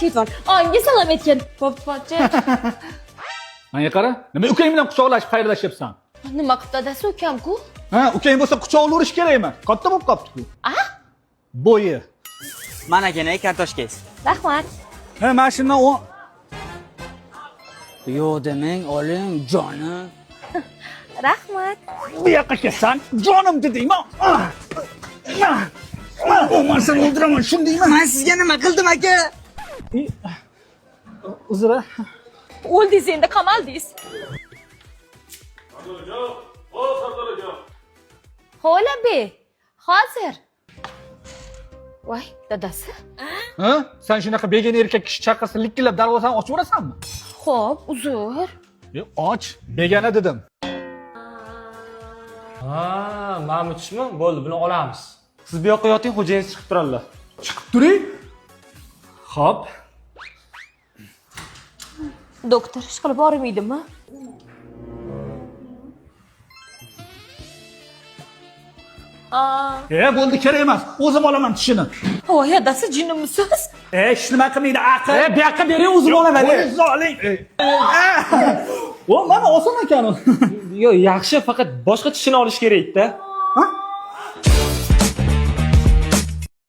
Aytvor. Oyimga salom aytgin. Bo'pti, pochcha. Menga qara, nima ukang bilan quchoqlashib xayrlashyapsan? Nima qilibdi adasi ukam-ku? Ha, ukang bo'lsa quchoqlaverish kerakmi? Katta bo'lib qolibdi-ku. A? Bo'yi. Mana aka, kartoshkangiz. Rahmat. Ha, mana shundan o Yo'q demang, oling, jonim. Rahmat. Bu yoqqa kelsan, jonim dedingmi? Ah! Ah! Ah! O, man seni o'ldiraman, shundaymi? Men sizga nima qildim aka? Uzr. A. O'ldingiz endi, qamaldingiz. Xo'la be. Hozir. Voy, dadasi. Ha? Sen shunaqa begona erkak kishi chaqirsa likillab darvozani ochib yuborasanmi? Xo'p, uzr. E, och, begona dedim. Ha, mana bu tishmi? Bo'ldi, buni olamiz. Siz bu yoqqa yoting, xo'jayingiz chiqib turadilar. Chiqib turing. Xo'p. Doktor, ish qilib og'rimaydimi? Aa, E, bo'ldi, kerak emas. O'zim olaman tishini. voy adasi jinnimisiz? E, hech nima qilmaydi, aql. E, bu yoqqa bering, o'zim olaman. Qo'y, zoling. E. O, mana oson ekan u. Yo'q, yaxshi, faqat boshqa tishini olish kerak-da.